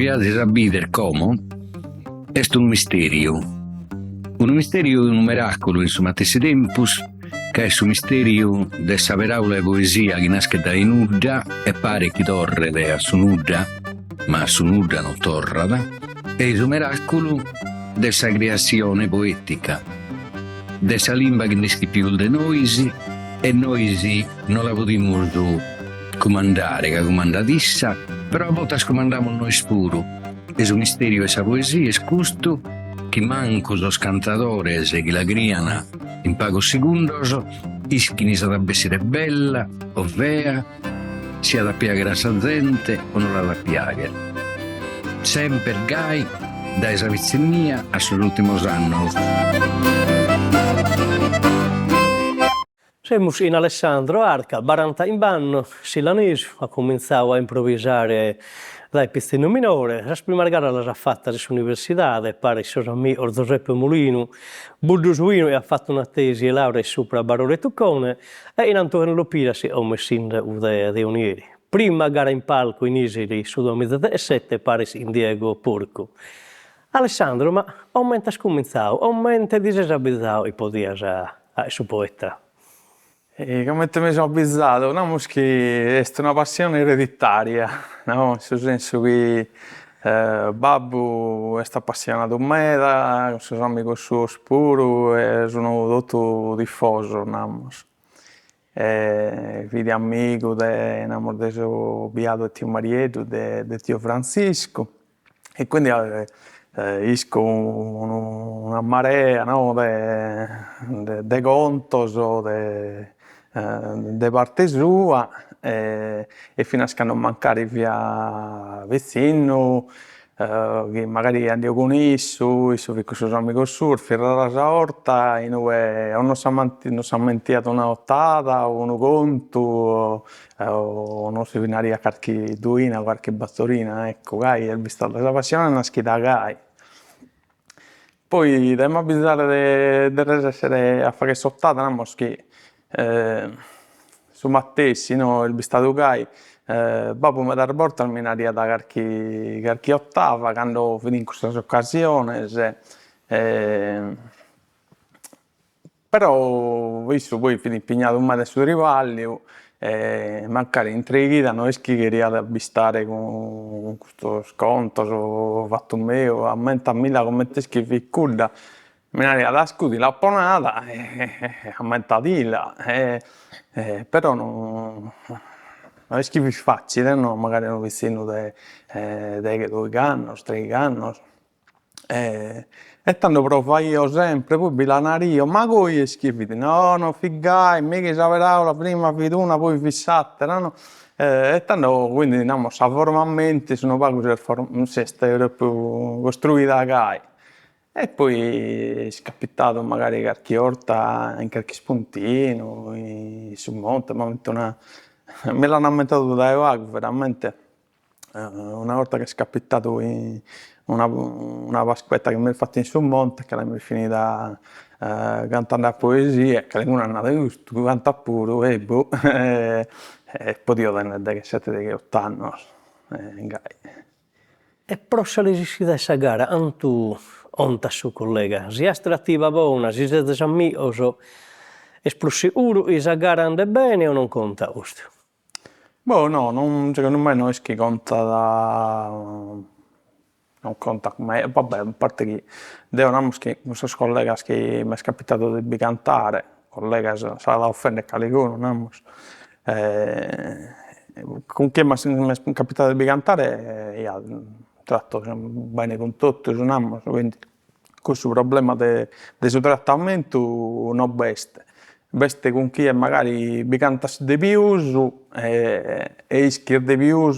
chi azis a bider como est unu misteriu, unu misteriu e unu meraculu in su matessi tempus, ca est su misteriu de sa peraula 'e poesia chi naschet dae nudda e paret chi torret a su nudda, ma a su nudda non torrat, e su meraculu de sa criassione poetica, de sa limba chi nd'ischit pius de nois e nois no la podimus cumandare ca cumandat issa, però a bortas cumandamus nois puru e su misteriu 'e sa poesia est custu chi mancu sos cantadores chi la crian in pagos segundos ischin si at a bessire bella o fea, si at a piagher a sa zente o no l'at a piagher. Semper gai dae sa pitzinnia a sos ultimos annos. Semus chin Alessandro Arca, barantachimb'annos, silanesu, at cumintzadu a improvisare dae pitzinnu minore, sas primas garas las at fatas in s'universidade, paris sos amigos Zoseppe Mulinu, Buddu Suinu chi at fatu una tesi 'e laurea subra Barore Tucone e chin Antonello Piras chi como est sindagu de Onieri. Prima gara in palcu in Isili su duamizadechesete paris chin Diego Porcu. Alessandro, ma comente as cumintzadu, comente ti ses abizadu chi podias fagher su poeta? Comente mi so abizadu? Namus chi est una passione ereditaria, no, in su sensu chi babbu est appassionadu meda, cun sos amigos suos puru e sun totu tifosos, namus. E fit amigu de, namus, de su biadu 'e tiu Marieddu, de tiu Franziscu E quindi isco una marea no de de contos de de parte sua e finas cando mancari fia pitzinnu chi magari andio cun issu, issu fit cun sos amigos suos, fit rara sa 'orta inue o non s'ammentiat una ottada o unu contu o no si nariat carchi duina o carchi battorina, ecco, gai est bistada, sa passione est naschida gai. Poi de m'abizare de de resessere a fagher s'ottada, namus chi su matessi no, est bistadu gai, babbu medas bortas mi nariat carchi carchi ottava cando fit in cussas occasiones Però issu poi fit impignadu meda in su triballiu e mancari intre chida no est chi cheriat bistare cun custos contos fatu meu, ammentamilla comente est chi fit cudda, mi nariat ascù ti l'apo nada e ammentadila e però no no est chi fit facile no, magari unu pitzinnu de deghe doigh'annos treigh'annos E tando provaio sempre, poi bi la nario, ma goi est chi fit, no non fit gai, mi chi sa peraula prima fit una poi fit s'attera no, e tando quindi namus sa forma mentis unu pagu s'est propriu costruida gai, e poi est capitadu magari carchi 'orta in carchi ispuntinu, in su monte, m'ammento una, mi l'an ammentadu dae pagu veramente Una 'orta ch'est capitadu in una una pasquetta chi amus fatu in su monte che l'amus finida cantende a poesia e calicunu at nadu, custu cantat puru, e boh e podio tenner deghessete degheot'annos gai. E pro sa resissida 'e sa gara cantu contat su collega, si as trativa bona, si sezis amigos, est prus seguru chi sa gara andet bene o non contat custu? Boh no, non segundu mei no est chi contat, non contat meda, va bè, a parte chi deo namus chi cun sos collegas chi m'est capitadu de bi cantare, collegas s'at a offender calicunu namus, cun chie m'est capitadu de bi cantare ia tratto bene cun totus namus, quindi Cussu problema de de su tratamentu no b'est, b'est cun chie magari bi cantas de pius e ischis de pius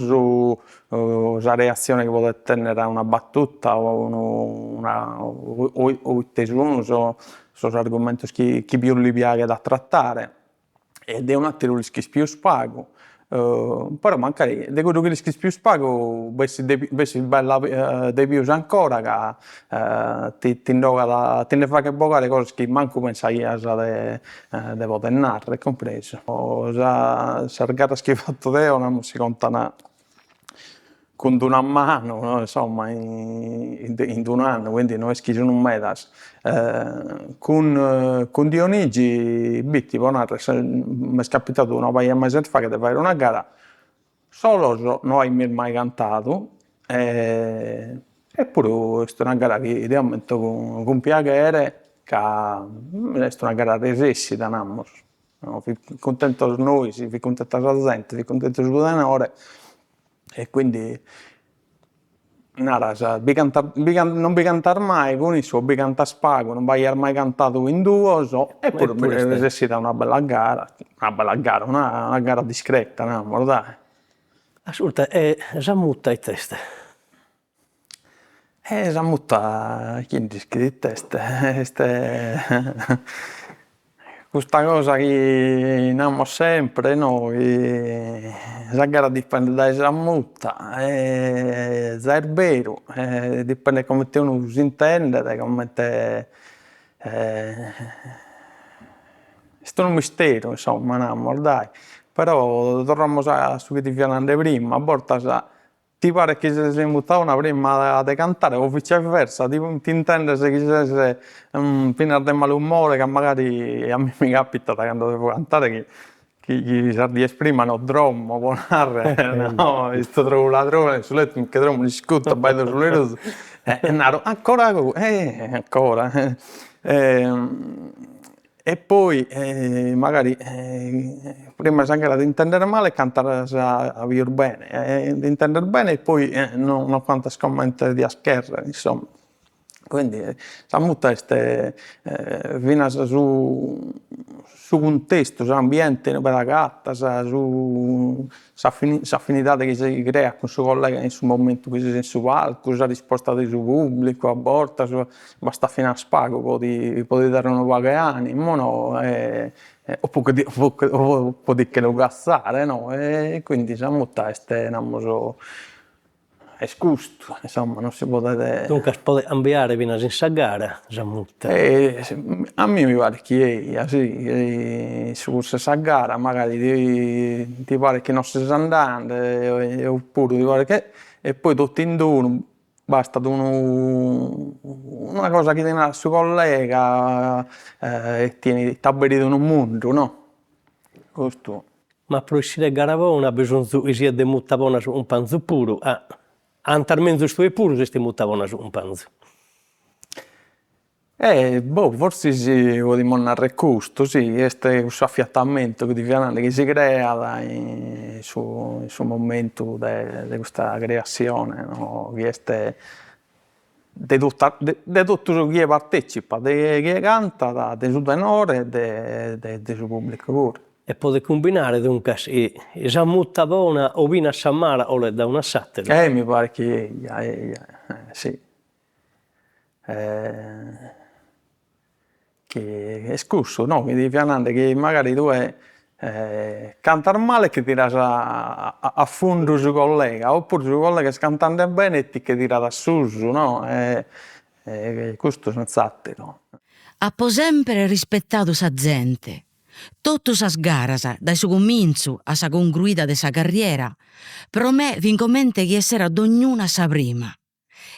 sa reatzione chi podet tenner a una battuta o a unu una o ite sun sos argumentos chi chi pius li piaghet a trattare e de un'atteru l'ischis pius pagu, però mancari de cuddu chi l'ischis pius pagu bessit de bessit bella de pius ancora ca ti ti nd'ogat ti nde faghet bogare cosas chi mancu pensaias de de poder narrer, cumpresu. Sas garas chi fatto deo namus si contan. cun d'una manu, no, insomma, in d'unu annu, quindi no est chi sun medas. Cun cun Dionigi Bitti, po narrer, m'est capitadu una paja 'e meses faghet de fagher una gara, solos no aimus mai cantadu eppuru est una gara chi deo ammento cun piaghere ca est una gara resessida, namus, fit cuntentos nois, fit cuntenta sa zente, fit cuntentu su tenore e quindi naras bi cantas bi non bi cantas mai cun issu o bi cantas pagu, non b'aias mai cantadu in duos, eppuru est resessida una bella gara, una bella gara, una gara discreta namus dai. Ascurta, e sa muta it'est? E sa muta chie nd'ischit it'est, est custa cosa chi namus sempre no, chi sa gara dipendet dae sa muta e za est beru, dipendet comente unu s'intendet, comente est unu misteru insomma namus dai, però torramus a su chi ti fia nande prima, a bortas Ti paret chi ses in muta 'ona prima de cantare o viceversa, ti t'intendes chi ses finas de malumore ca magari a mie mi capitat cando devo cantare chi chi chi sas dies prima no drommo po narrer no, isto trula trula in su lettu mi che drommo un'iscuta abbaido su rellozu e naro ancora ancora E poi magari prima 'e sa gara t'intendes male e cantas pius bene, t'intendes bene e poi no no cantas comente dias cherrer, insomma. Quindi sa muta est finas su su cuntestu, s'ambiente inue t'agatas, su s'afinidade chi si creat cun su collega in su momentu chi ses in su palcu, sa risposta de su pubblicu a bortas, bastat finas pagu po ti po ti dare unu pagu 'e animu no o po che po ti che lu cazzare no e quindi sa muta est namus est custu insomma non si podet Duncas podet cambiare finas in sa gara sa muta. A mie mi paret chi eia si in su cursu 'e sa gara magari ti ti paret chi non ses andende oppuru ti paret che e poi totu in d'unu Bastat unu una cosa chi ti narat su collega e ti t'aberit unu mundu no, custu. Ma pro essire gara bona bisonzu chi siat de muta bona su cumpanzu puru, a cantas menzus tue puru si est de muta bona su cumpanzu. Eh boh, fortzis podimus narrer custu, si, est cussu affiatamentu chi ti fia nande chi si creat in su in su momentu de de custa creassione no, chi est de tota de totu chie partecipat, de chie cantat, de su tenore e de de su pubblicu puru. E podet cumbinare duncas chi sa muta bona o finas sa mala 'olet dae unu a s'atteru. Eh mi paret chi eia eia, si Chi est cussu, no, chi ti fia nande, chi magari tue cantas male e che tiras a fundu su collega, oppuru su collega est cantande bene e ti che tirat a susu, no e custu senz'atteru. Apo semper rispettadu sa zente, totu sas garas, dae su comintzu a sa congruida de sa carriera, pro me fin comente chi esserat dognuna sa prima.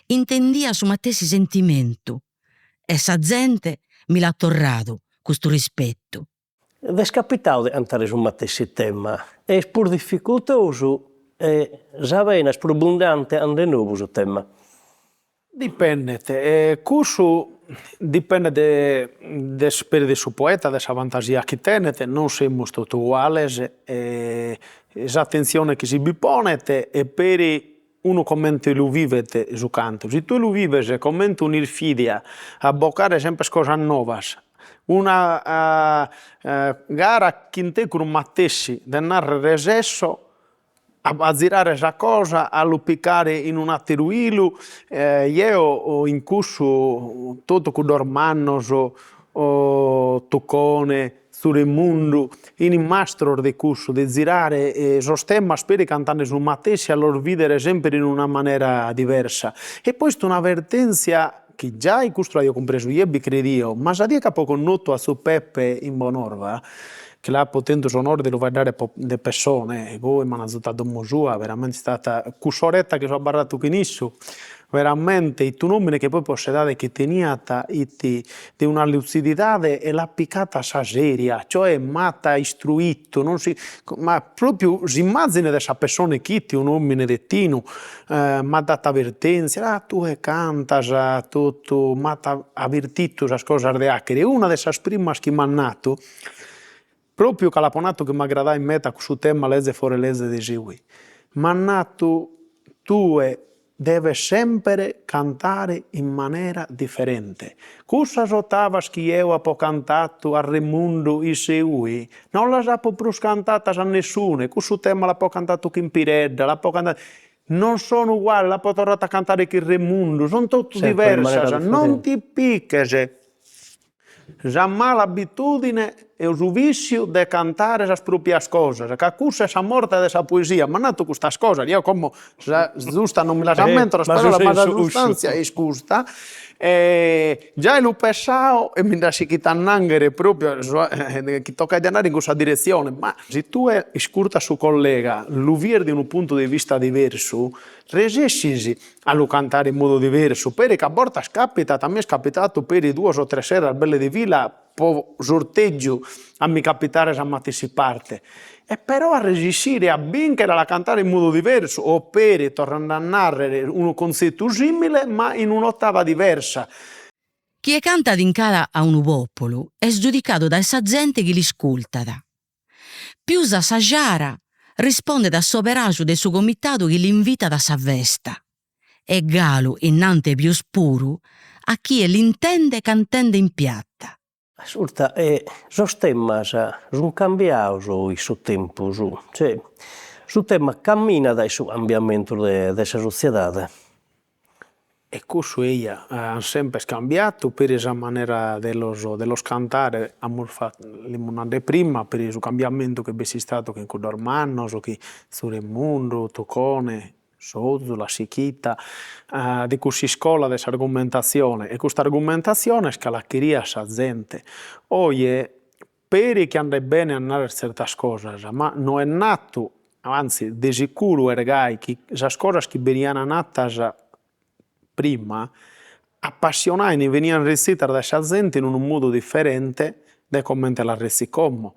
Intendia su matessi sentimentu e sa zente mi l'at torradu custu rispetu. T'est capitadu de cantare su matessi tema e est prus dificultosu e sa vena est prus bundante cando est nou su tema? Dipendet, cussu dipendet de peri de su poeta, de sa fantasia chi tenet, non semus totu uguales e s'atentzione chi si bi ponet e peri Unu comente lu vivet su cantu. Si tue lu vives comente un'isfida a bocare semper cosas novas, una gara chin tecus matessi de narrer resesso a zirare sa cosa, a lu picare in un'atteru 'ilu, jeo in cussu totu cuddos mannos Tucone, Tziu Remundu, 'ini mastros de cussu, de zirare sos temas peri cantande su matessi a los bìdere semper in una manera diversa. E poi est una avvertèntzia chi giai custu l'aio cumpresu jeo bi credio, ma sa die chi apo connotu a tziu Peppe in Bonorva, chi l'apo tentu s'onore de lu faeddare de pessone e poi m'an zutu a domo sua, veramente est istata cuss'oretta chi so abarratu chin issu, veramente it un'omine chi poi pro s'edade chi teniat it de una lutzididade e l'at picata a sa seria, cioè m'at istruitu, non si ma propriu s'immazine de sa pessone chi it un'omine de tinu m'at datu avertenzia, ah tue cantas totu, m'at avertitu sas cosas de 'achere, una de sas primas chi m'at natu, propriu ca l'apo natu chi m'aggradait meda cussu tema leze fora 'e leze de Seui, m'at natu tue deves semper cantare in manera diferente, cussas otavas chi eo apo cantatu a Remundu in Seui non las apo prus cantatas a nessune, cussu tema l'apo cantatu chin Piredda, l'apo cantatu, non sono uguales, l'apo torratu a cantare chin Remundu, son totu diversas, non ti piches Sa mala abitudine e su vissiu de cantare sas proprias cosas, ca cussa est sa morte de sa poesia, m'at natu custas cosas, jeo como sa zusta non mi las ammento sas paraulas, ma sa sustanzia est custa, e giai lu pessao e mi nd'at sighitu a annanghere propriu chi toccait de andare in cussa direzione, ma si tue iscurtas su collega, lu bies de unu puntu de vista diversu, resessis a lu cantare in modu diversu, peri ca a bortas capitat, a mie est capitatu peri duas o tres seras belle de fila po sorteggiu a mi capitare sa matessi parte, e però a resissire a binchere a la cantare in modu diversu o peri, torrende a narrere, unu cuntzetu simile ma in un'otava diversa. Chie cantat in cara a unu pòpulu est giudicadu dae sa zente chi l'iscultat. Pius a sa jara rispondet a s'oberaju de su comitadu chi l'invitat a sa festa e galu innante pius puru a chie l'intendet cantende in piatta. Ascurta, sos temas sun cambiados in su tempus, cioè su tema caminat in su cambiamentu de sa sotziedade. E cussu eia, an semper cambiatu peri sa manera de los de los cantare, amus fatu, l'imus nande prima, peri su cambiamentu chi b'est istadu chin cuddos mannos, chi Tziu Remundu, Tucone, Sozu, l'at sichita, de cuss'iscola de s'argumentatzione, e custa argumentatzione est ca la cheriat sa zente. Oje peri chi andet bene a narrer tzertas cosas, ma no est natu, antzis de sicuru est gai chi sas cosas chi benian natas prima appassionain e benian retzitas dae sa zente in unu modu diferente de comente las retzit como.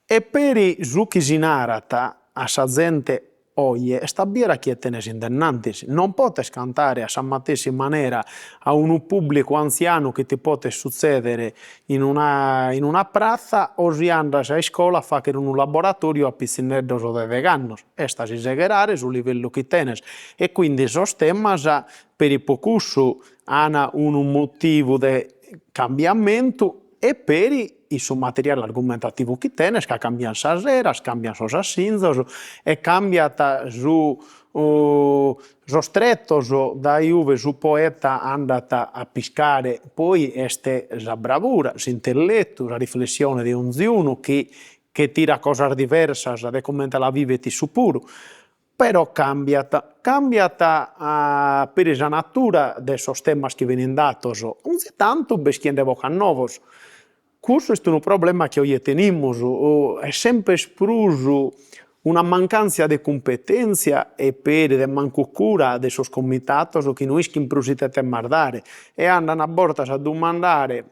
E peri su chi si narat a sa zente Oje est a bier a chie tenes in dennantis, non potes cantare a sa matessi manera a unu pùblicu antzianu chi ti potet sutzèdere in una in una pratza o si andas a iscola a fàghere unu laboratòriu a pitzinneddos de degh'annos, est a si segherare su livellu chi tenes e quindi sos temas peri po cussu an unu motivu de cambiamentu e peri in su materiale argumentativu chi tenes, ca cambian sas eras, cambian sos assinzos e cambiat su sos tretos dae ube su poeta andat a piscare, poi est sa bravura, s'intelletu, sa riflessione de onzi-unu chi che tirat cosas diversas de comente la vivet issu puru Però cambiat, cambiat peri sa natura de sos temas chi benint datos, onzi tantu b'est chie nde bocat novos. Cussu est unu problema chi oje tenimus, est semper prus una mancantzia de cumpetèntzia e peri de mancu cura de sos comitatos chi no ischint prus ite temas dare e andan a bortas a dumandare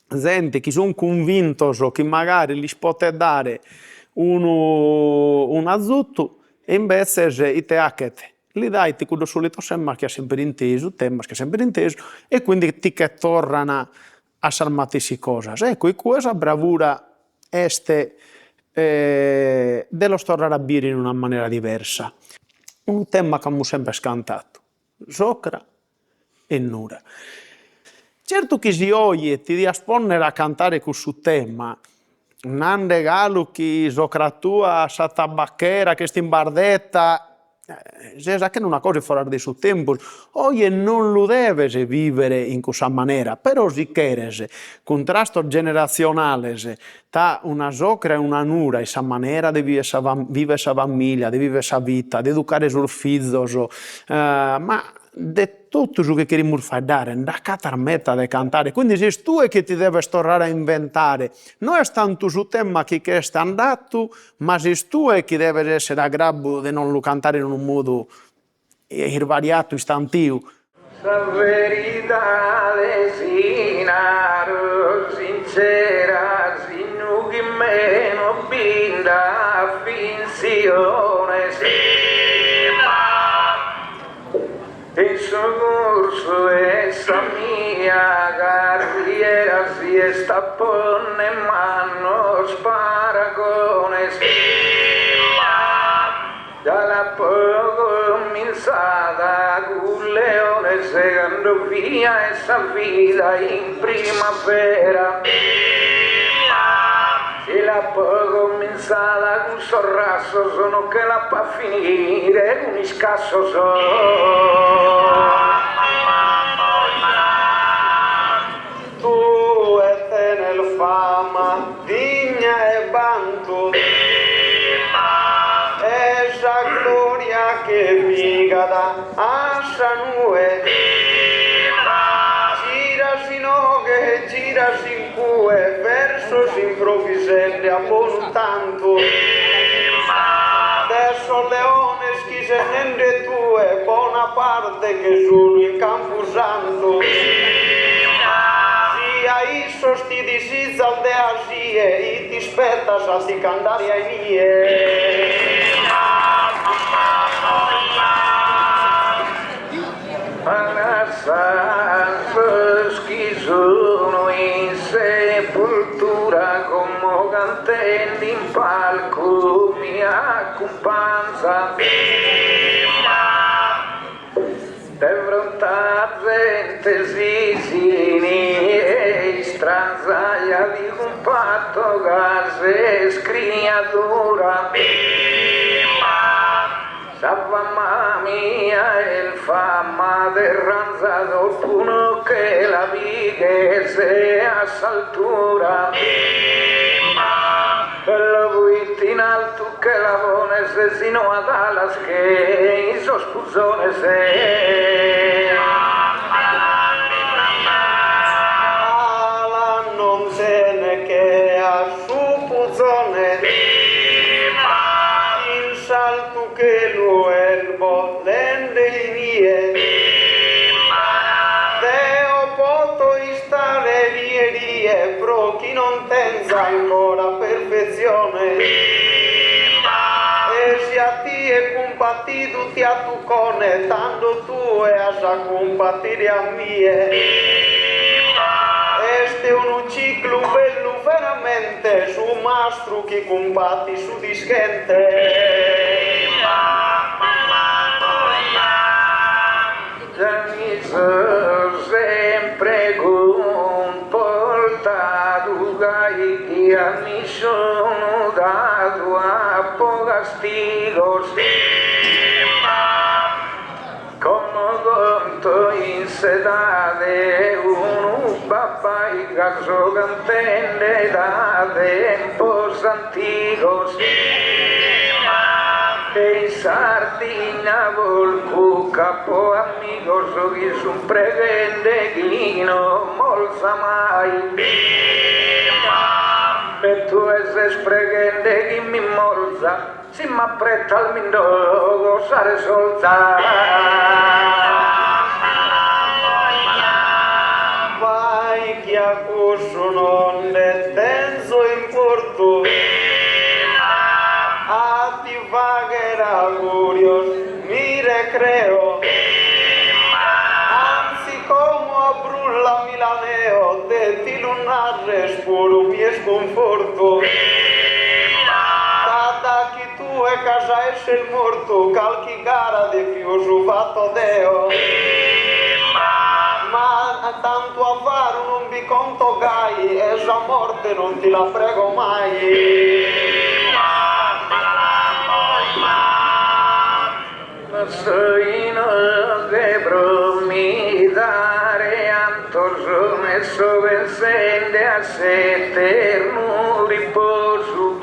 zente chi sun cunvintos chi magari lis potet dare unu un'azutu e imbetzes ite achet? Li dait cuddos solitos temas chi at semper intesu, temas chi at semper intesu e quindi ti che torran a sas matessi cosas. Ecco, icue sa bravura est de los torrare a biere in una manera diversa. Unu tema ch'amus semper cantatu, Socra e Nura. Certu chi si oje ti dias ponnere a cantare cussu tema, nande galu chi socra tua sa tabacchera ch'est in bardetta, ses achende una cosa foras de su tempus, oje non lu deves vivere in cussa manera, però si cheres cuntrastos generatzionales Tra una socra e una nura in sa manera de viver sa viver sa familia, de viver sa vita, de educare sos fizos, ma. de totu su chi cherimus faeddare nd'acatas meda de cantare, quindi ses tue chi ti deves torrare a inventare, no est tantu su tema chi ch'est andatu, ma ses tue chi deves essere a grabbu de non lu cantare in unu modu isbariatu, istantiu. Sa veridade si naro sincera signu chi in me no bi nd'at fintziones in su cursu 'e sa mia carriera si est a ponner mannos paragones. Già l'apo comintzada cun leones cando fia 'e sa vida in primavera. Si l'apo comintzada cun sos rassos no che l'apo a finire cun iscassos. Tue tenes fama digna 'e bantu. E sa gloria che pigat a sa nue. Giras inoghe e giras in cue versos improvisende a bonu tantu. De sos leones chi ses nende tue bona parte che sunu in campusantu. Si a issos ti disizas de asie it'ispetas a ti ch'andare a inie. Lassa sos chi sunu in sepultura como cantende in palcu mi acumpanzan. De fronte a zente sìsini e istranza ja ti cumpato ca ses criadura. Sa fama mia est fama de ranza tropu no che la pighes a s'altura. Ello puite in altu che la pones si no at alas che i sos puzones. Alas non tenet che a su puzone. In s'altu chelu est bolende inie. Deo poto istare rie rie pro chi non tenzo ancora perfetzione. E si a tie cumpatidu ti at Tucone tando tue as a cumpatire a mie. Est unu ciclu bellu veramente su mastru chi cumpatit su dischente. Già mi so sempre cumportadu gai chi a nisciunu dadu apo castigos. Como conto in s'edade unu babbai ca so cantende da tempos antigos e in Sardigna polcu c'apo amigos chi sun preghende chi no molza mai e tue ses preghende chi mi molza Si m'apretas mi nd'ogo sa resolza. Bai chi a cussu non nde tenzo importu A ti fagher augurios mi recreo Anzi como a brulla mi la leo De ti lu narrer puru mi est cunfortu Ca da chi tue ch'as a esser mortu calchi gara de pius fatto deo Ma tantu avaru non bi conto gai e sa morte non ti la prego mai. No so inoghe pro mi dare 'antos ne so pensende a s'eternu riposu.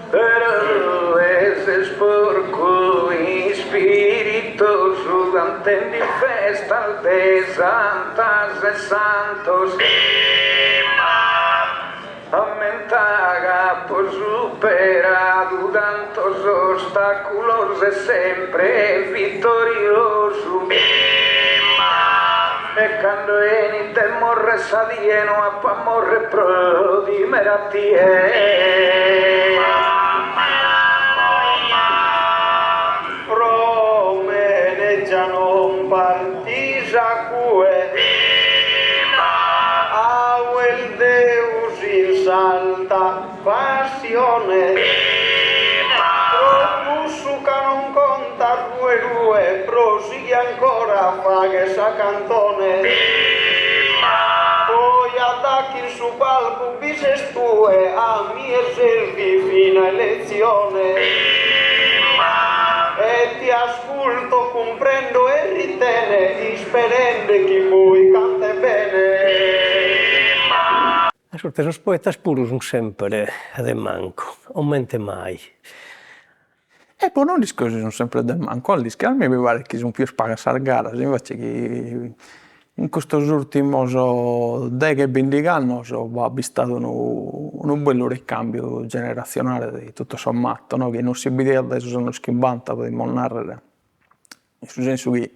Però tue ses porcu ispiritosu. Cantende in festas de santas e santos. Ammenta ch'apo superadu tantos ostaculos e sempre vitoriosu. E cando 'enit de morrer sa die no apo a morrer pro timer a tie. Pro mene già non partis a cue. A ue est Deus in s'alta passione. Pro cussu ca non contas rue rue prosighi ancora a fagher sa cantone. Poi a da chi in su palcu bi ses tue a mie servit fina 'e letzione. E ti asculto, cumprendo e ritene isperende chi poi cante bene. Ascurta, sos poetas puru sun sempre de mancu, comente mai? E po no nd'isco si sun sempre de mancu, a l'ischis, a mie mi paret chi sun pius pagas sas garas, invece chi in custos urtimos deghe bindigh'annos b'at bistadu unu unu bellu ricambiu generazionale de tutto sommato no, chi non si bidiat dae sos annos chimbanta podimus narrer, in su sensu chi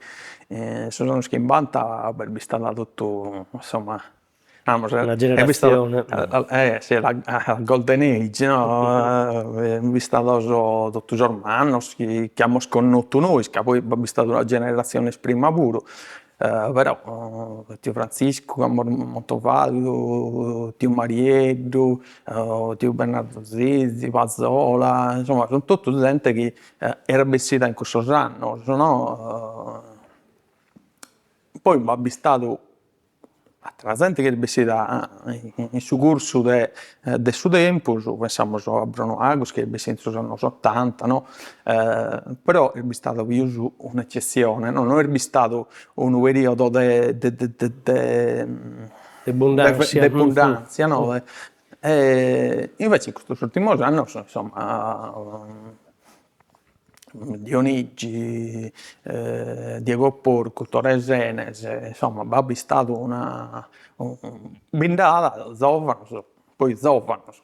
in sos annos chimbanta b'est bistada totu insomma Namus, Una generatzione. Eh si, la golden age no, sun bistados totu sos mannos chi chi amus connotu nois, ca poi b'at bistadu una generatzione prima puru, però tiu Franziscu chi amus mentovadu, tiu Marieddu, tiu Bennardu Zizi, Pazzola, insomma sun totu zente chi est bessida in cussos annos no, poi b'at bistadu Atera zente chi est bessida in su cursu de de su tempus, pensamus a Bruno Agus chi est bessidu in sos annos otanta no, però est bistada pius un'eccetzione, no no est bistadu unu periodo de de de de de bundanzia de bundanzia no, e invece in custos urtimos annos insomma Dionigi, Diego Porcu, Tore Senes, insomma b'at bistadu una, bi nd'at zovanos, poi zovanos,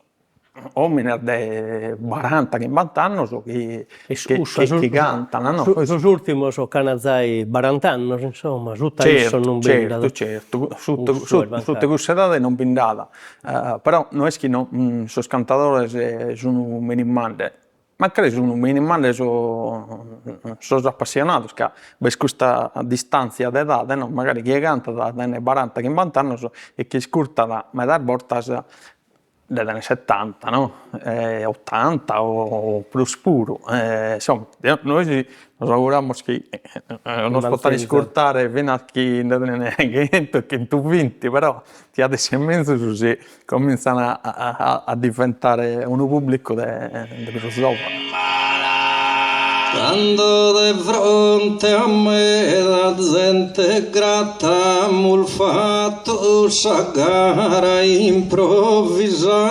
omines de baranta chimbant'annos chi chi cantan no. Sos urtimos ch'an zai barant'annos insomma, sutta issos non bi nd'at. Certu certu, sutta cussa edade non bi nd'at, però no est chi no sos cantadores sun minimande Mancari sun minimande sos appassionados ca b'est custa distantzia de edade no, magari chie cantat tenet baranta chimbant'annos e chie iscurtat medas bortas nde tenet setanta no, otanta o prus puru e insomma nois nos auguramus chi nos potan iscurtare finas chi nde tenen chentu e chentuvinti però Tiat esser menzus si comintzan a diventare unu pubblicu de prus zovanos. Cando de fronte a meda zente grata amus fatu sa gara improvisada.